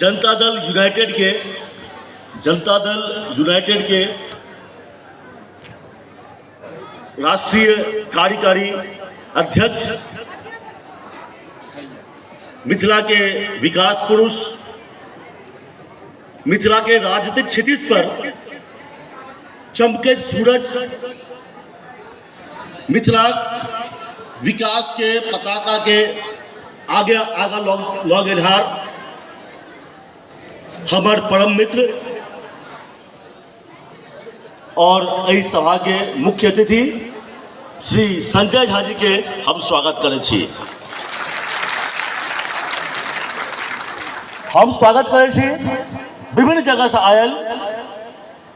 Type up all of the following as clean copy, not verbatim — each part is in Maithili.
जनता दल यूनाइटेड के जनता दल यूनाइटेड के राष्ट्रीय कार्यकारी अध्यक्ष, मिथिला के विकास पुरुष, मिथिला के राजनीतिक क्षितिज पर चमके सूरज, मिथिला विकास के पताका के आगे आगा लऽ गेलहार हमर परम मित्र और एहि सभा के मुख्य अतिथि श्री संजय झा जी के हम स्वागत करै छी। हम स्वागत करै छी विभिन्न जगह से आयल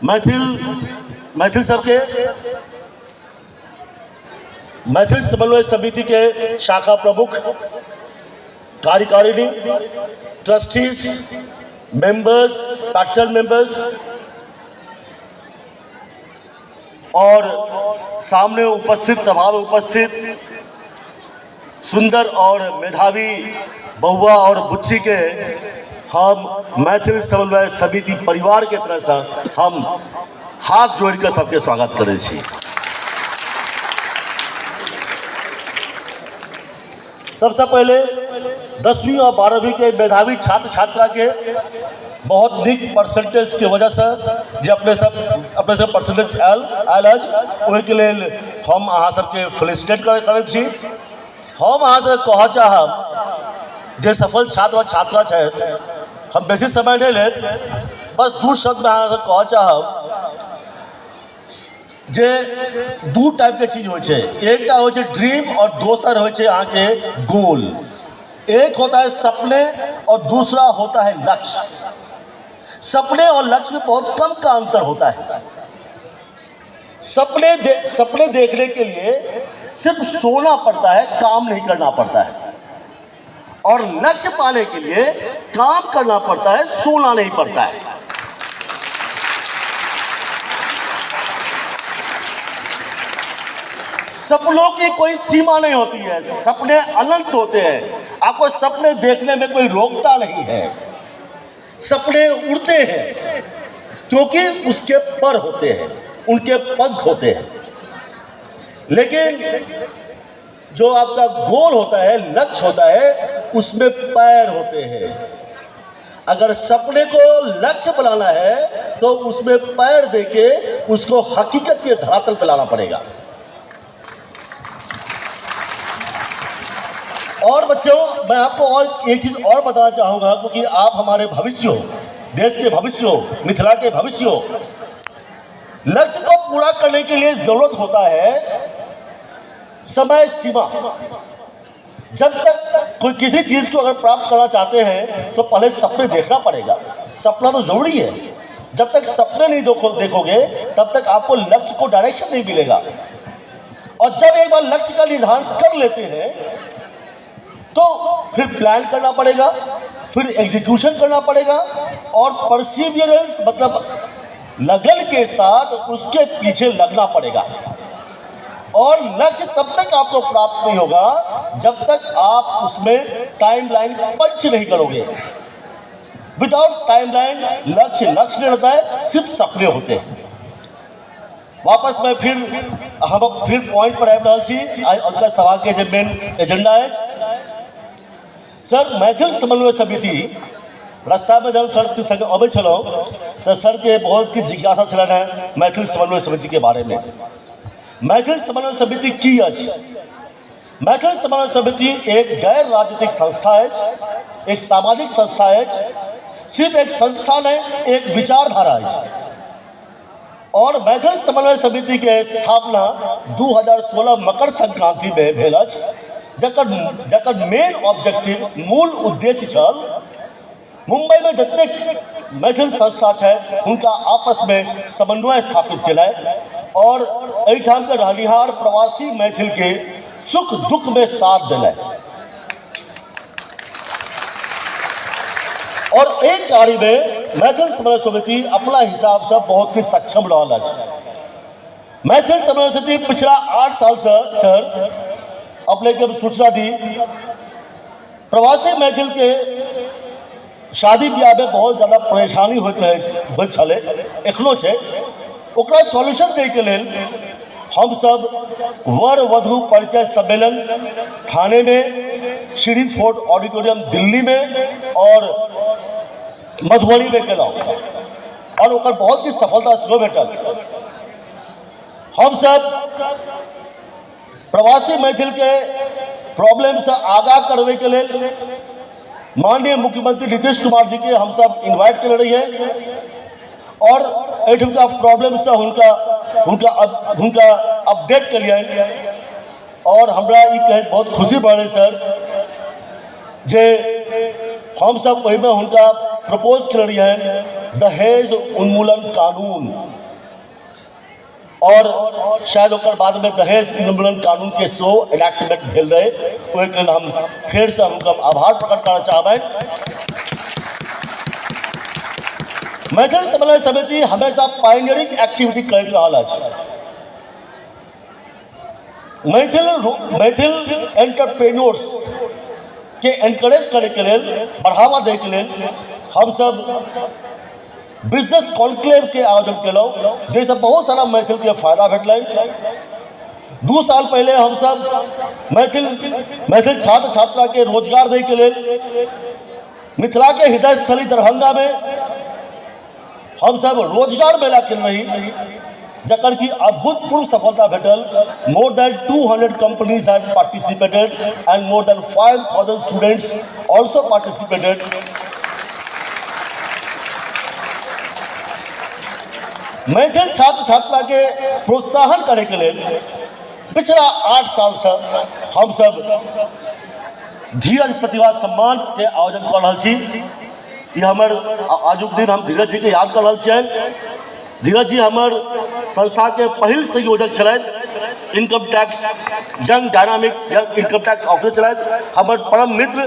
मैथिल मैथिल सबके, मैथिल समन्वय समिति के शाखा प्रमुख, कार्यकारिणी, ट्रस्टीज, मेंबर्स, फैक्टर मेंबर्स और सामने उपस्थित सभा में उपस्थित सुंदर और मेधावी बउआ और बुच्ची के हम मैथिल समन्वय समिति परिवार के तरफ से हम हाथ जोड़ के सबके स्वागत करै छी। सबसे पहले 10वीं और 12वीं के मेधावी छात्र छात्रा के बहुत नीक परसेंटेज के वजह से जे अपने सब परसेंटेज आयल आयल अछि, ओहिके लेल हम अहाँ सबके फेलिसिटेट करै छी। हम अहाँ सबके कहऽ चाहब जे सफल छात्र और छात्रा छथि, हम बेसी समय नहि लेब, बस दू शब्दमे अहाँ सबके कहऽ चाहब जे दू टाइपके चीज होइ छै। एकटा होइ छै ड्रीम और दोसर होइ छै अहाँके गोल। एक होता है सपने और दूसरा होता है लक्ष्य। सपने और लक्ष्य में बहुत कम का अंतर होता है। सपने देखने के लिए सिर्फ सोना पड़ता है, काम नहीं करना पड़ता है, और लक्ष्य पाने के लिए काम करना पड़ता है, सोना नहीं पड़ता है। सपनों की कोई सीमा नहीं होती है, सपने अनंत होते हैं। आपको सपने देखने में कोई रोकता नहीं है। सपने उड़ते हैं क्योंकि उसके पर होते हैं, उनके पंख होते हैं। लेकिन जो आपका गोल होता है, लक्ष्य होता है, उसमें पैर होते हैं। अगर सपने को लक्ष्य बनाना है तो उसमें पैर देके उसको हकीकत के धरातल पर लाना पड़ेगा। और बच्चों, मैं आपको और एक चीज़ और बताना चाहूँगा, क्योंकि आप हमारे भविष्य हो, देश के भविष्य हो, मिथिला के भविष्य हो। लक्ष्य को पूरा करने के लिए जरूरत होता है समय सीमा। जब तक कोई किसी चीज़ को अगर प्राप्त करना चाहते हैं तो पहले सपने देखना पड़ेगा। सपना तो ज़रूरी है। जब तक सपने नहीं देखोगे तब तक आपको लक्ष्य को डायरेक्शन नहीं मिलेगा। और जब एक बार लक्ष्य का निर्धारण कर लेते हैं तो फिर प्लान करना पड़ेगा, फिर एग्जीक्यूशन करना पड़ेगा और परसिवियरेंस मतलब लगन के साथ उसके पीछे लगना पड़ेगा। और लक्ष्य तब तक आपको प्राप्त नहीं होगा जब तक आप उसमें टाइमलाइन पंच नहीं करोगे। विदाउट टाइमलाइन लक्ष्य लक्ष्य नहीं रहता है, सिर्फ सपने होते हैं। वापस मैं फिर हम फिर पॉइंट पर आबि रहल छी। आइ अजुका सभा के जे मेन एजेंडा अछि सर, मैथिल समन्वय समिति। रास्तामे जब सर के संगे अबै छलहुँ तऽ सरके बहुत किछु जिज्ञासा छलनि हेँ मैथिल समन्वय समितिके बारेमे। मैथिल समन्वय समिति की अछि? मैथिल समन्वय समिति एक गैर राजनीतिक संस्था अछि, एक सामाजिक संस्था अछि, सिर्फ एक संस्था नहि, एक विचारधारा अछि। और मैथिल समन्वय समिति के स्थापना 2016 मकर संक्रांति में भेल अछि, जकर जकर मेन ऑब्जेक्टिव, मूल उद्देश्य छल मुंबई में जतेक मैथिल संस्था छै हुनका आपसमे समन्वय स्थापित केनाइ और एहिठामके रहनिहार प्रवासी मैथिलके सुख दुखमे साथ देनाइ। और एहि कार्यमे मैथिल समन्वय समिति अपना हिसाबसँ बहुत किछु सक्षम रहल अछि। मैथिल समन्वय समिति पिछला 8 सालसँ, सर अपनेके हम सूचना दी, प्रवासी मैथिलके शादी ब्याहमे बहुत ज्यादा परेशानी होइत रहै, होइत छलै, एखनो छै। ओकरा सॉल्यूशन दैके लेल हमसब वर वधु परिचय सम्मेलन थानेमे, श्री फोर्ट ऑडिटोरियम दिल्लीमे आओर मधुबनीमे केलहुँ आओर ओकर बहुत किछु सफलता सेहो भेटल। हमसब प्रवासी मैथिलके प्रॉब्लमसँ आगाह करबैके लेल माननीय मुख्यमंत्री नीतीश कुमार जीके हमसब इन्वाइट केने रहियै आओर एहिठुमका प्रॉब्लमसँ हुनका हुनका हुनका अपडेट केलियनि। आओर हमरा ई कहैत बहुत खुशी भऽ रहल सर जे हमसब ओहिमे हुनका प्रपोज केने रहियनि दहेज उन्मूलन कानून, आओर शायद ओकर बादमे दहेज उन्मूलन कानूनके सेहो एनैक्टमेंट भेल रहै। ओहिके लेल हम फेरसँ हुनकर आभार प्रकट करऽ चाहबनि। मैथिल समन्वय समिति हमेशा पायनियरिंग एक्टिविटी करैत रहल अछि। मैथिल मैथिल एंटरप्रेन्योर्स के एनकरेज करैके लेल, बढ़ावा दैके लेल हमसब बिजनेस कॉन्क्लेव के आयोजन केलहुँ, जाहिसँ बहुत सारा मैथिलके फायदा भेटलनि। 2 साल पहिले हमसब मैथिल मैथिल छात्र छात्राके रोजगार दैके लेल मिथिलाके हृदयस्थली दरभंगामे हमसब रोजगार मेला केने रही, जकर कि अभूतपूर्व सफलता भेटल। More than 200 companies had participated and more than 5000 students also participated. Maithil छात्र छात्राके प्रोत्साहन करैके लेल पिछला 8 सालसँ हमसब धीरज प्रतिभा सम्मानके आयोजन कऽ रहल छी। ई हमर आजुक दिन हम धीरज जीके याद कऽ रहल छियनि। धीरज जी हमर संस्थाके पहिल संयोजक छलथि, income tax young dynamic young income tax officer छलथि, हमर परम मित्र।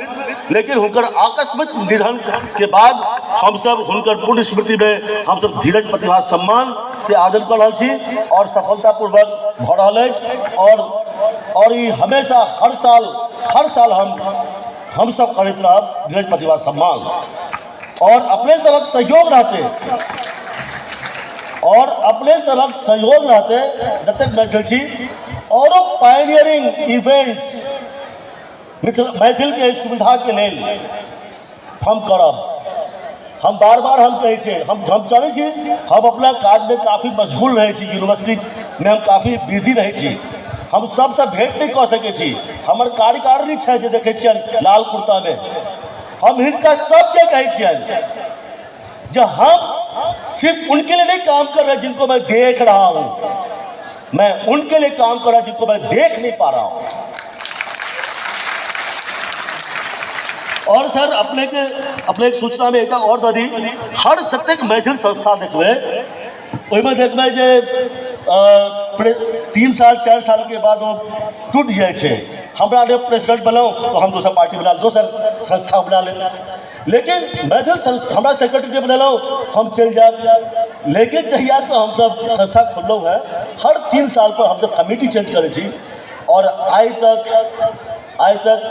लेकिन हुनकर आकस्मिक निधन के बाद हमसब हुनकर पुण्य स्मृतिमे हमसब धीरज प्रतिभा सम्मान के आयोजन कऽ रहल छी आओर सफलतापूर्वक भऽ रहल अछि। आओर ई हमेशा हर साल हमसब करैत रहब धीरज प्रतिभा सम्मान। और अपने सबक सहयोग रहते, और अपने सबक सहयोग रहते जतेक मैथिल छी। औरो पायनियरिंग इवेंट मैथिल के सुविधा के लेल हम करब। हम बार बार हम कहै छियै, हम चलै छी, हम अपना काजमे काफी मशगूल रहै छी, यूनिवर्सिटीमे हम काफी बिजी रहै छी, हम सबसँ भेंट नहि कऽ सकै छी। हमर कार्यकारिणी छै जे देखै छियनि लाल कुर्तामे, हम हिनका सबके कहै छियनि जे हम सिर्फ उनके लिए नहीं काम कर रहे जिनको मैं देख रहा हूं, मैं उनके लिए काम कर रहा जिनको मैं देख नहीं पा रहा हूं। और सर अपने के सूचना में एकटा और दऽ दी, हर जतेक मैथिल संस्था देखबै ओहिमे देखबै जे 3 साल 4 साल के बाद ओ टूटि जाइ छै। हमरा जे प्रेसिडेंट बनलहुँ तऽ हम दोसर पार्टी बना, दोसर संस्था बना लेब, लेकिन मैथिल संस्था हमरा सेक्रेटरी बनेलहुँ हम चलि जायब। लेकिन जहियासँ हमसब संस्था खोललहुँ हेँ हर 3 साल पर हमसब कमिटी चेंज करै छी और आइ तक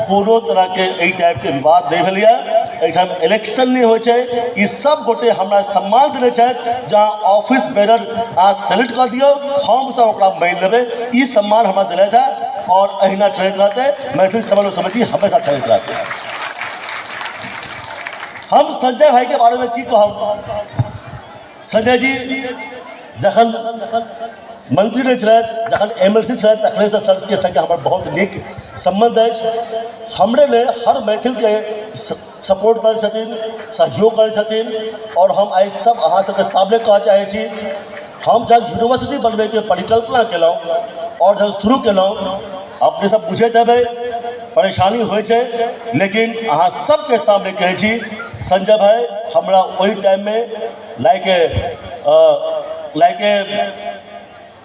कोनो तरहके एहि टाइपके विवाद नहि भेलैए। एहिठाम इलेक्शन नहि होइ छै। ई सब गोटे हमरा सम्मान देने छथि, जहाँ ऑफिस बेरर अहाँ सेलेक्ट कऽ दियौ हमसब ओकरा मानि लेबै। ई सम्मान हमरा देलथि हेँ और अहिना चलैत रहतै। मैथिल समन्वय समिति हमेशा चलैत रहतै। हम संजय भाईके बारेमे की कहब, संजय जी जखन मंत्री नहि छलथि, जखन एम एल सी छलथि, तखनेसँ सरके सङ्गे हमर बहुत नीक सम्बन्ध अछि। हमरे नहि हर मैथिलके सपोर्ट करै छथिन, सहयोग करै छथिन। आओर हम आइ सब अहाँ सबके सामने कहऽ चाहै छी, हम जब यूनिवर्सिटी बनबैके परिकल्पना केलहुँ आओर जब शुरू केलहुँ, अपने सब बुझैत हेबै परेशानी होइ छै, लेकिन अहाँ सबके सामने कहै छी संजय भाई हमरा ओहि टाइममे लाइक ए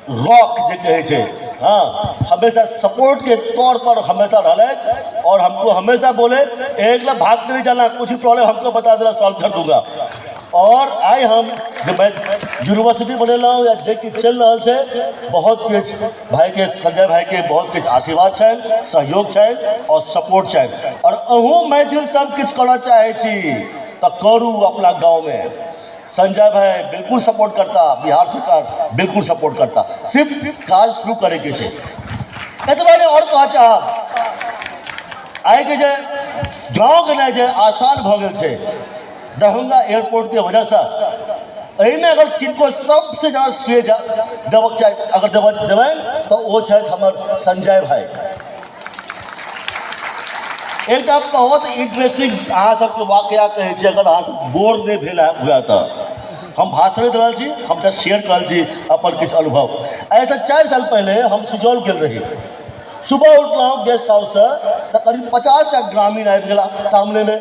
रॉक जे कहै छै, हाँ, हमेशा सपोर्ट के तौर पर हमेशा रहलथि और हमको हमेशा बोले एक ना भाग के नहीं जाना, कुछ भी प्रॉब्लम हमको बता देना, सॉल्व कर दूंगा। और आइ हम जे यूनिवर्सिटी बनेलहुँ या जे किछु चलि रहल छै, बहुत किछु भाईके, संजय भाईके बहुत किछु आशीर्वाद छनि, सहयोग छनि और सपोर्ट छनि। और अहूँ मैथिल सब किछु करऽ चाहै छी, तऽ करू अपना गाँवमे। संजय भाई बिल्कुल सपोर्ट करता, बिहार सरकार बिल्कुल सपोर्ट करता, सिर्फ काज शुरू करैके छै। एतबा नहि, आओर कहऽ चाहब, आइके जे गाँव गेनाइ जे आसान भऽ गेल छै दरभंगा एयरपोर्टके वजहसँ, एहिमे अगर किनको सबसँ जादा श्रेय देबक चाही, अगर देबनि तऽ ओ छथि हमर संजय भाई। एकटा बहुत इंटरेस्टिंग अहाँ सबके वाकया कहै छी, अगर अहाँ सब बोर नहि भेल हुए तऽ हम भाषण दऽ रहल छी, हम जस्ट शेयर कऽ रहल छी अपन किछु अनुभव। एहिसँ 4 साल पहिले हम सुजौल गेल रही। सुबह उठलहुँ गेस्ट हाउससँ तऽ करीब 50टा ग्रामीण आबि गेला सामनेमे।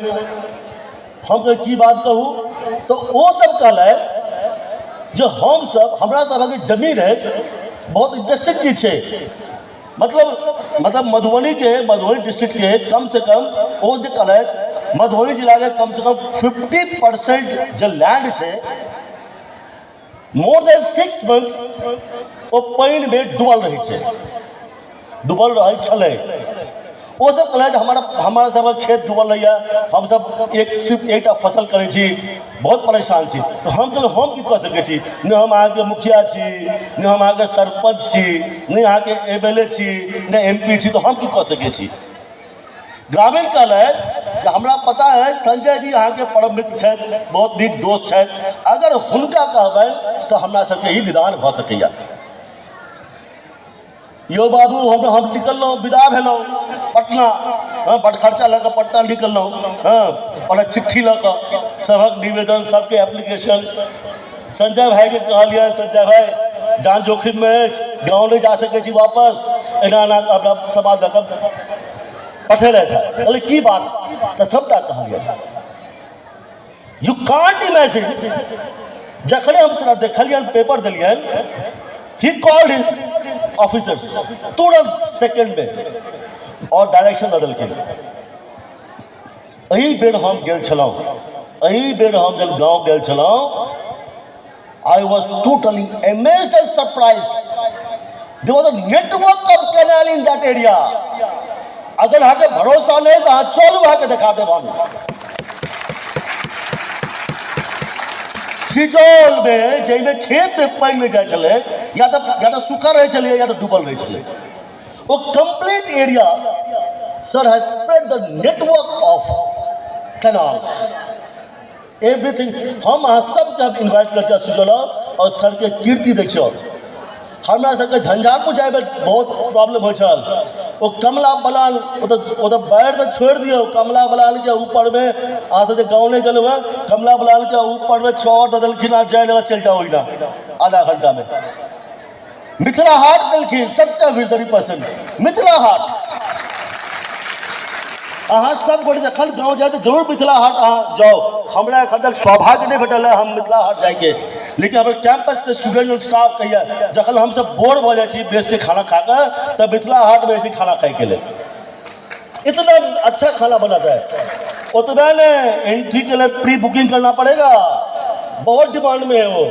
हम कहै की बात कहू, तऽ ओ सब कहलथि जे हमसब, हमरा सभक जमीन अछि, बहुत इंटरेस्टिंग चीज छै, मतलब मधुबनीके, मधुबनी डिस्ट्रिक्टके कम से कम ओ जे कहलथि मधुबनी जिलाके कम से कम 50% जे लैंड छै मोर देन 6 मंथ्स ओ पानिमे डूबल रहै छै, डूबल रहै छलै। ओ सब कहलथि जे हमरा सबके खेत डूबल रहैए, हमसब एक सिर्फ एकटा फसल करै छी, बहुत परेशान छी। तऽ हम कहलहुँ हम की कऽ सकै छी, नहि हम अहाँके मुखिया छी, नहि हम अहाँके सरपञ्च छी, नहि अहाँके एम एल ए छी, नहि एम पी छी, तऽ हम की कऽ सकै छी। ग्रामीण कहलथि जे हमरा पता है संजय जी अहाँके परम मित्र छथि, बहुत नीक दोस्त छथि, अगर हुनका कहबनि तऽ हमरा सबके ई निदान भऽ सकैए। यौ बाबू, हम निकललहुँ, विदा भेलहुँ पटना, हँ, बड खर्चा लऽ कऽ पटना निकललहुँ, हँ, पहिले चिट्ठी लऽ कऽ सभक निवेदन, सबके एप्लीकेशन। संजय भाइके कहलियै, संजय भाइ जान जोखिममे अछि, गाँव नहि जा सकै छी वापस, एना एना अपना समाज लऽ कऽ पठेलथि हँ। कहलियै की बात, तऽ सबटा कहलियै। यू कांट इमेजिन, जखने हम तोरा देखलियनि, पेपर देलियनि, he called his officers तुरंत सेकेंड में और डायरेक्शन दऽ देलखिन। एहि बेर हम गेल छलहुँ, एहि बेर हम जब गाँव गेल छलहुँ, I was totally amazed and surprised. There was a network of canal in that area. अगर अहाँके भरोसा नहि तऽ अहाँ चलू, अहाँके देखा देब हम। सिजौलमे जाहिमे खेतमे पानि नहि जाइ छलै, या तऽ सूखा रहै छलै या तऽ डूबल रहै छलै, ओ complete area sir has spread the network of canals, everything. हम अहाँ सबके इन्वाइट करै छी सुजौल और सरके कीर्ति देखियौ। हमरा सबके झंझारपुर जाइमे बहुत प्रॉब्लम होइ छल, ओ कमला बलान, ओतऽ बाढ़ि तऽ छोड़ि दियौ, कमला बलानके ऊपरमे अहाँ सब जे गाँव नहि गेलहुँ हेँ, कमला बलानके ऊपरमे चौर दऽ देलखिन, अहाँ जयनगर चलि जाउ ओहिना आधा घंटामे। मिथिला हाट देलखिन, सच्चा विजनरी पर्सन। मिथिला हाट अहाँ सब गोटे जखन गाँव जाए तऽ जरूर मिथिला हाट अहाँ जाउ। हमरा एखन तक सौभाग्य नहि भेटल है हम मिथिला हाट जाइके, लेकिन हमर कैंपसके स्टूडेंट और स्टाफ कहिया जखन हमसब बोर भऽ जाइ छी बेसके खाना खा कऽ तऽ मिथिला हाटमे जाइ छी खाना खाइके लेल, इतना अच्छा खाना बनाता है। ओतबे ने, एंट्री के लिए प्री बुकिंग करना पड़ेगा, बहुत डिमांड में है वो।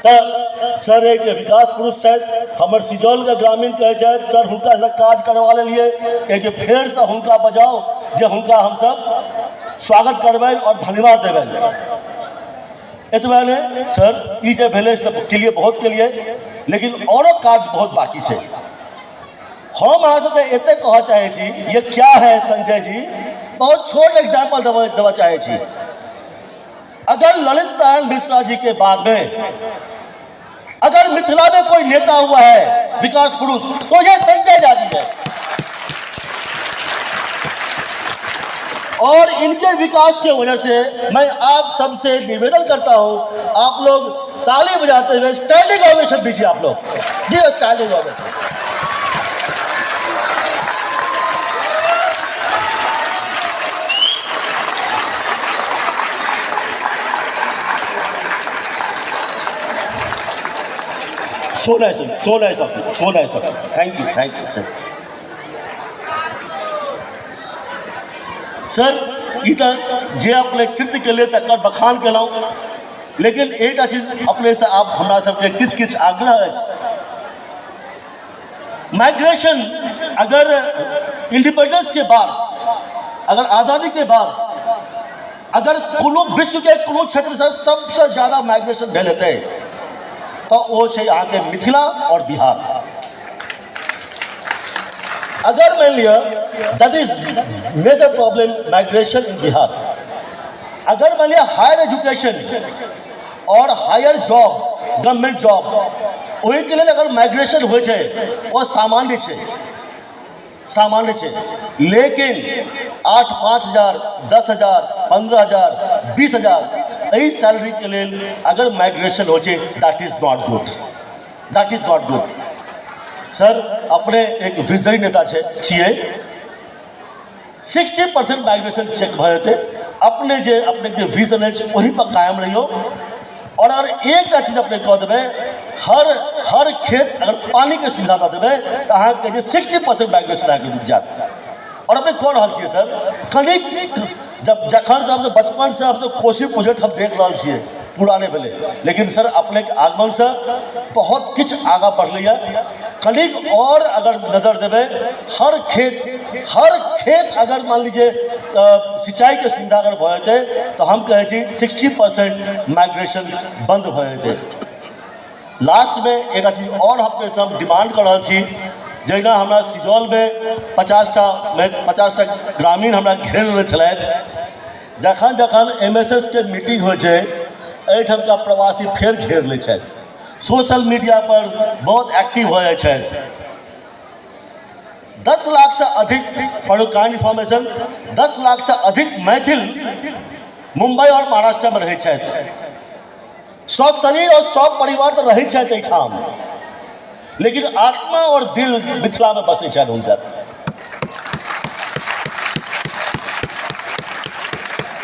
तऽ सर एक विकास पुरुष छथि, हमर सिजौलके ग्रामीण कहै छथि सर हुनकासँ काज करवा लेलियै, एक फेरसँ हुनका बजाउ जे हुनका हमसब स्वागत करबनि आओर धन्यवाद देबनि। एतबे नहि सर, ई जे भेलै से केलिए, बहुत केलिए, लेकिन औरो काज बहुत बाकी छै। हम अहाँ सबके एते कहऽ चाहै छी, ये क्या है संजय जी, बहुत छोट एग्जाम्पल देबऽ चाहै छी। अगर ललित नारायण मिश्रा जी के बाद में अगर मिथिला में कोई नेता हुआ है विकास पुरुष, तो ये संजय झा जी है, और इनके विकास के वजह से मैं आप सबसे निवेदन करता हूं, आप लोग ताली बजाते हुए स्टैंडिंग ओवेशन दीजिए। आप लोग जी standing ovation. So nice, so nice of you, so nice of you. Thank you, thank you, thank you. Sir, ई तऽ जे अपने कृत्य केलियै तकर बखान केलहुँ, लेकिन एकटा चीज अपनेसँ आब हमरा सबके किछु किछु आग्रह अछि। माइग्रेशन अगर इंडिपेंडेंस के बाद, अगर आज़ादी के बाद अगर कोनो विश्वके कोनो क्षेत्रसँ सबसँ ज्यादा माइग्रेशन भेल हेतै तऽ ओ छै अहाँके मिथिला आओर बिहार। अगर मानि लिअ that is major problem migration in Bihar. अगर मानि लिअ हायर एजुकेशन आओर हायर जॉब, गवर्नमेंट जॉब, ओहिके लेल अगर माइग्रेशन होइ छै ओ सामान्य छै, सामान्य छै। लेकिन 8 5 हजार, 10,000, 15,000, 20,000, एहि सैलरीके लेल अगर माइग्रेशन होइ छै, that is not good, that is not good। Sir, अपने एक विजनरी नेता छै छियै। 60% माइग्रेशन चेक भऽ जेतै। अपने जे विजन अछि ओहि पर कायम रहियौ। आओर अगर एकटा चीज अपने कऽ देबै, हर हर खेत अगर पानिके सुविधा दऽ देबै, तऽ अहाँके जे 60% माइग्रेशन अहाँके रुकि जायत। आओर अपने कऽ रहल छियै सर। कनिक जब जखनसँ हम बचपनसँ हम कोशी प्रोजेक्ट हम देख रहल छियै, पूरा नहि भेलै, लेकिन सर, अपनेके आगमनसँ बहुत किछु आगाँ बढ़लैए। कनिक आओर अगर नजर देबै, हर खेत, हर खेत अगर मान लीजिए सिंचाइके सुविधा अगर भऽ जेतै, तऽ हम कहै छी 60% माइग्रेशन बन्द भऽ जेतै। लास्टमे एकटा चीज आओर हम अपनेसँ हम डिमांड कऽ रहल छी। जहिना हमरा सिजौलमे 50टा ग्रामीण हमरा घेर लेने छलथि, जखन जखन एम एस एस के मीटिंग होइ छै, एहिठामका प्रवासी फेर घेर लै छथि, सोशल मीडिया पर बहुत एक्टिव हो जाइ छथि। 10 लाखसँ अधिक, फॉर काइंड इन्फॉर्मेशन, 10 लाखसँ अधिक मैथिल मुम्बई आओर महाराष्ट्रमे रहै छथि। सशरीर आओर सब परिवार तऽ रहै छथि एहिठाम, लेकिन आत्मा आओर दिल मिथिलामे बसै छनि हुनकर।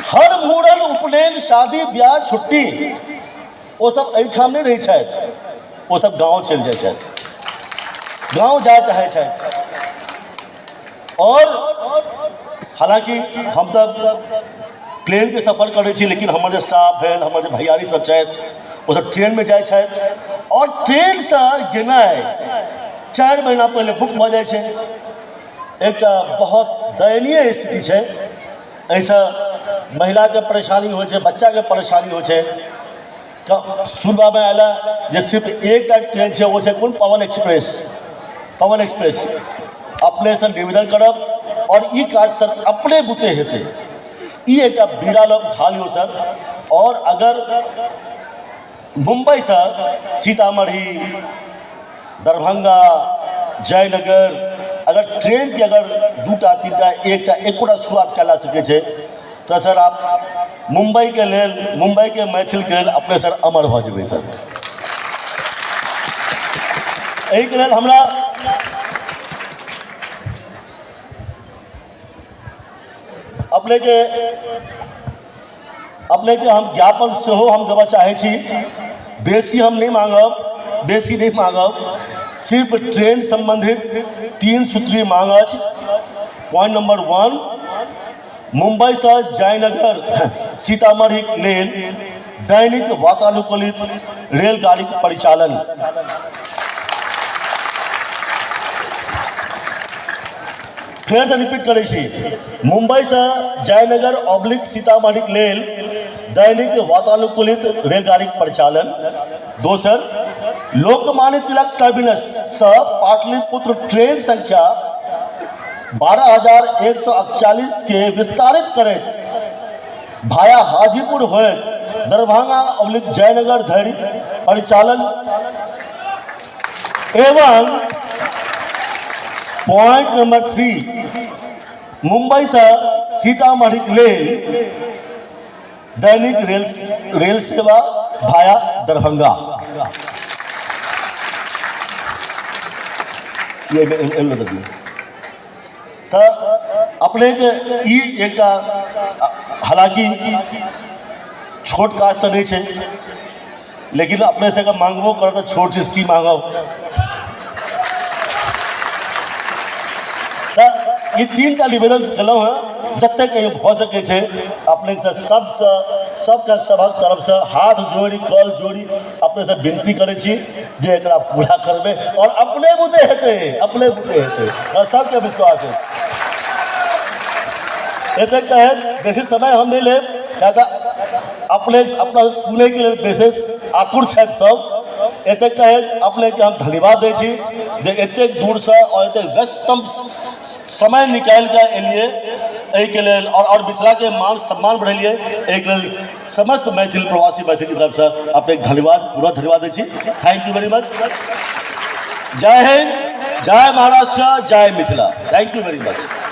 हर मूड़न, उपनयन, शादी ब्याह, छुट्टी, ओ सब एहिठाम नहि रहै छथि, ओ सब गाँव चलि जाइ छथि, गाँव जाय चाहै छथि। आओर हालाँकि हम तऽ प्लेनके सफर करै छी, लेकिन हमर जे स्टाफ भेल, हमर जे भैयारी सब छथि, ओ सब ट्रेनमे जाइ छथि। आओर ट्रेनसँ गेनाइ 4 महीना पहिले बुक भऽ जाइ छै। एकटा बहुत दयनीय स्थिति छै। एहिसँ महिलाके परेशानी होइ छै, बच्चाके परेशानी होइ छै। सुनबामे आयल जे सिर्फ एकटा ट्रेन छै, ओ छै कोन? Pawan express, Pawan express. अपनेसँ निवेदन करब, आओर ई काज सर अपने बुते हेतै, ई एकटा बीड़ा लग उठा लियौ सर। आओर अगर मुम्बईसँ सीतामढ़ी, दरभंगा, जयनगर अगर ट्रेनके अगर दूटा, तीनटा, एकटा, एकोटा शुरुआत कयल जा सकै छै, तऽ सर, आप मुम्बईके लेल, मुम्बईके मैथिलके लेल अपने सर अमर भऽ जेबै सर। एहिके लेल हमरा अपनेके हम ज्ञापन सेहो हम देबऽ चाहै छी। बेसी हम नहि मांगब, बेसी नहि मांगब। सिर्फ ट्रेन सम्बन्धित तीन सूत्री मांग अछि। पॉइंट नंबर 1, मुम्बईसँ जयनगर, सीतामढ़ीक लेल दैनिक वातानुकूलित रेलगाड़ीक परिचालन। फेरसँ रिपीट करै छी, मुम्बईसँ जयनगर ऑब्लिक सीतामढ़ीक लेल दैनिक वातानुकूलित रेलगाड़ीक परिचालन। दोसर, लोकमान्य तिलक टर्मिनससँ पाटलिपुत्र ट्रेन संख्या 12141के विस्तारित करैत भाया हाजीपुर होइत दरभंगा ऑब्लिक जयनगर धरि परिचालन। एवं पॉइंट नंबर 3, मुम्बईसँ सीतामढ़ीक लेल दैनिक रेल रेल सेवा भाया दरभंगा। ये एहिमे दऽ दियौ। तऽ अपनेके ई एकटा, हालाँकि छोट काज तऽ नहि छै, लेकिन अपने से अगर मांगबो करब तऽ छोट चीज की मांगब? तऽ ई तीन टा निवेदन केलहुँ हेँ। जतेक एहिमे भऽ सकै छै, अपनेसँ सबसँ सबके सभक तरफसँ हाथ जोड़ि, कल जोड़ि अपनेसँ विनती करै छी जे एकरा पूरा करबै। आओर अपने बुते हेतै, अपने बुते हेतै, हमरा सबके विश्वास अछि। एतेक कहैत बेसी समय हम नहि लेब। किया तऽ अपने अपना सुनैके लेल विशेष आतुर छथि सब। एतेक कहैत अपनेके हम धन्यवाद दै छी जे एतेक दूरसँ आओर एतेक व्यस्ततम समय निकालि कऽ एलियै एहिके लेल आओर मिथिलाके मान सम्मान बढ़ेलियै। एहिके लेल समस्त मैथिल प्रवासी मैथिलके तरफसँ अपनेके धन्यवाद, पूरा धन्यवाद दै छी। Thank you very much. जय हिंद, जय महाराष्ट्र, जय Mithila. Thank you very much.